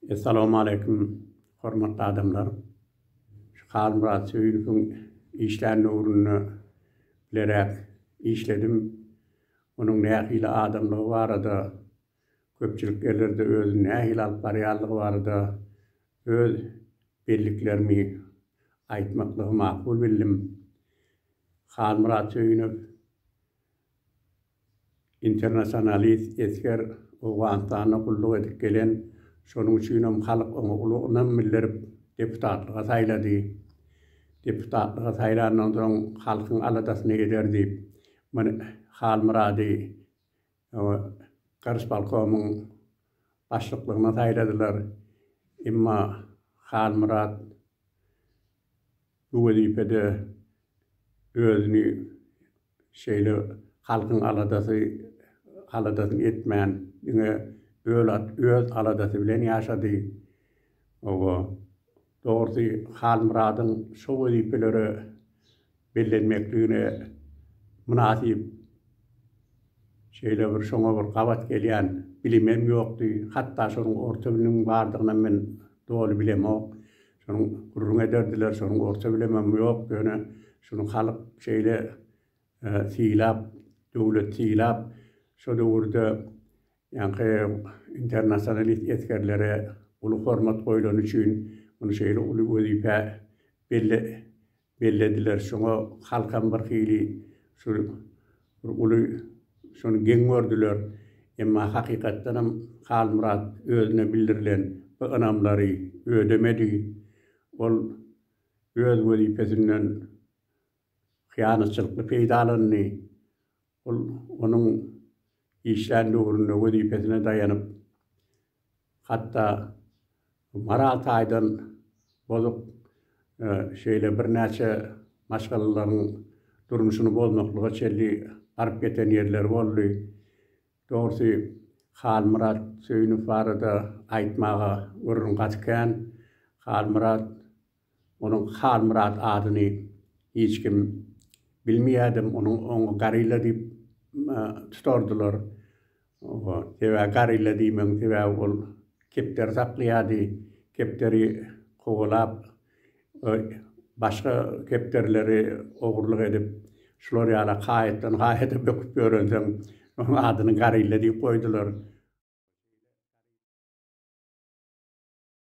Essalawmaleýkim hormatly adamlar. Şu Halmyrat Söýünowyň işlän döwründe bileräk işledim. Onuň nähili adamlygy barada, köpçülik ýerlerde özüni nähili alyp barýanlygy barada öz belliklerimi aýtmaklygy makul bildim. Halmyrat Söýünow Internasionalist esger Owganystanda gulluk edip gelen, şonuň üçinem halk oňa uly ynam bildirip, deputatlyga saýlady. Deputatlyga saýlandan soň halkyň aladasyny eder diýip, muny Halmyrady gorspolkomyň başlyklygyna saýladylar. Emma Halmyrat bu wezipede özüni şeýle halkyň aladasy aladasyny etmän, diňe öz aladasy bilen ýaşady. Oba, dogrusy Halmyradyň şo wezipelere bellenmekligine mynasyp şeýle bir şoňa bir gabat gelýän bilimem ýokdy. Hatda şonuň orta bilimiň bardygynam men doly bilemok. Şonuň gürrüň ederdiler, şonuň orta bilimem ýok, ýöne şuny halk şeýle sylap, döwlet sylap, şo döwürde ýaňky internasionalist esgerlere uly hormat goýlany üçin muny şeýle uly wezipä belle Bellediler. Şoňa halkam bir hili şu bir uly şony geň gördüler. Emma hakykatdanam Halmyrat özüne bildirilen bu ynamlary ödemedi. Ol öz wezipesinden hyýanatçylykly peýdalandy. Ol onuň işlän döwründe wezipesine daýanyp, hatda moral taýdan bozuk şeýle birnäçe maşgalalaryň durmuşyny bozmaklyga çenli baryp ýeten ýerleri boldy. Dogrusy, Halmyrat Söýünow barada aýtmaga gürrüň gaty kän. Halmyrat Onuň Halmyrat adyny hiç kim bilmeýärdim. Onuň oňa Gorilla diýip tutardylar. Sebäbi Gorilla diýmegiň sebäbi ol kepderi saklaýardy. Kepderi kowalap, başga kepderileri ogurlyk edip, şular ýaly haýatdan haýata böküp ýörensoň, onuň adyny Gorilla diýip goýdular.